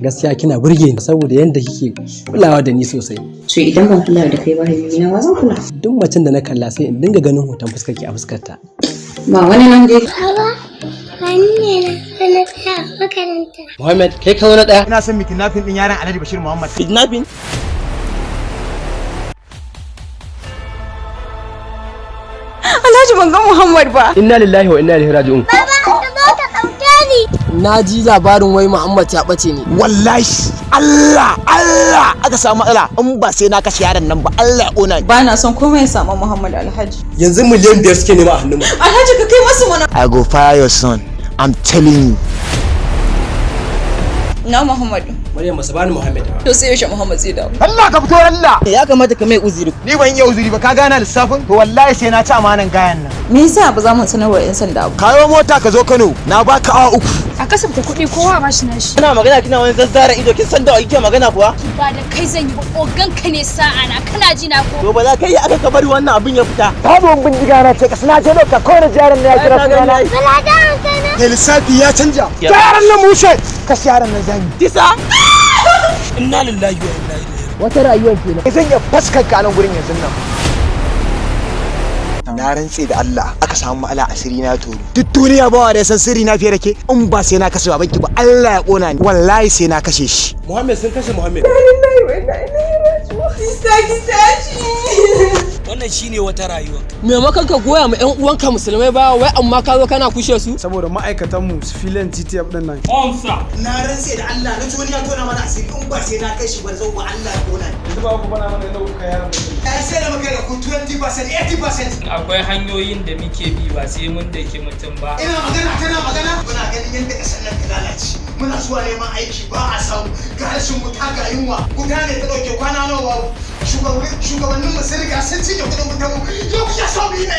Gaskiya kina burge ni saboda yanda kike kulawa da ni sosai. To, idan ban kula da kai ba, habibi na, wa zan kula? Duk macen da na kalla, sai in dinga ganin hoton fuskarki a fuskarta. Ba wani nan dai. Baba, wani ne na tsaya a makaranta. Muhammad, kai ka zo na daya. Ina son mi kidnapping din yaron Alhaji Bashir Muhammad. Kidnapping? Alhaji, ban ga Muhammad ba. Inna lillahi wa inna ilaihi raji'un. Baba, ka zo ka ɗauke ni. Na ji labarin wai Muhammad ya ɓace ne. Wallahi Allah Allah aka samu matsala, in ba sai na kashe yaron nan ba, Allah ya kona ni. Ba na son komai ya samu Muhammad, Alhaji. Yanzu miliyan 5 suke nema a hannun mu. Alhaji, ka kai masu mana. I go fire your son. I'm telling you. Na Muhammadu. Maryam, ba su bani Muhammad ba. To, sai yaushe Muhammad zai dawo? Allah ka fito, Allah. Ya kamata ka mai uzuri. Ni ban iya uzuri ba, ka gana lissafin? To, wallahi sai na ci amanan gayan nan. Me yasa ba za mu sanarwa 'yan sanda ba? Kayo mota ka zo Kano, na baka awa 3. A kasafta kuɗi, kowa ba shi nashi. Kina magana kina wani zazzara ido, kin san da wa kike magana kuwa? Ba da kai zan yi ba, ogan ka ne sa'a na, kana ji na ko? To, ba za ka yi aka ka bari wannan abin ya fita. Babu bindiga na ce ka suna ce doka ko na jaran na ya kira sunana. Bala da hankali. Ne lissafi ya canja. Yaran nan mushe. Kashe yaran nan zani. Tisa! Inna lillahi wa inna ilaihi. Wata rayuwar kenan. Zan iya fuskar ka nan gurin yanzu nan. Na rantse da Allah aka samu matsala, asiri na tono. Duk duniya ba wa da ya san sirri na fiye da ke. In ba sai na kashe babanki ba, Allah ya kona ni. Wallahi sai na kashe shi. Muhammad, sun kashe Muhammad. Kisa ki tashi. Wannan shine wata rayuwa. Maimakon ka goya ma 'yan uwanka musulmai ba wai, amma ka zo kana kushe su. Saboda ma'aikatanmu civilian GTF din nan. Na rantse da Allah na wani ya tona mana asiri, in ba sai na kai shi ba zau ba, Allah ya kona ni. Yanzu ba ku bana mana yadda kuka yaran mutum. Ai sai da muka da ku 20%, 80%. Akwai hanyoyin da muke bi, ba sai mun daki mutum ba. Ina magana kana magana. Muna ganin yadda kasar nan ta lalace. Muna zuwa neman aiki ba a samu. Ga rashin wuta, ga yunwa. Wuta ne ta dauke kwana nawa babu. Shugabannin mu sun riga sun cinye kudin wutan mu. Yau kuke so mu yi da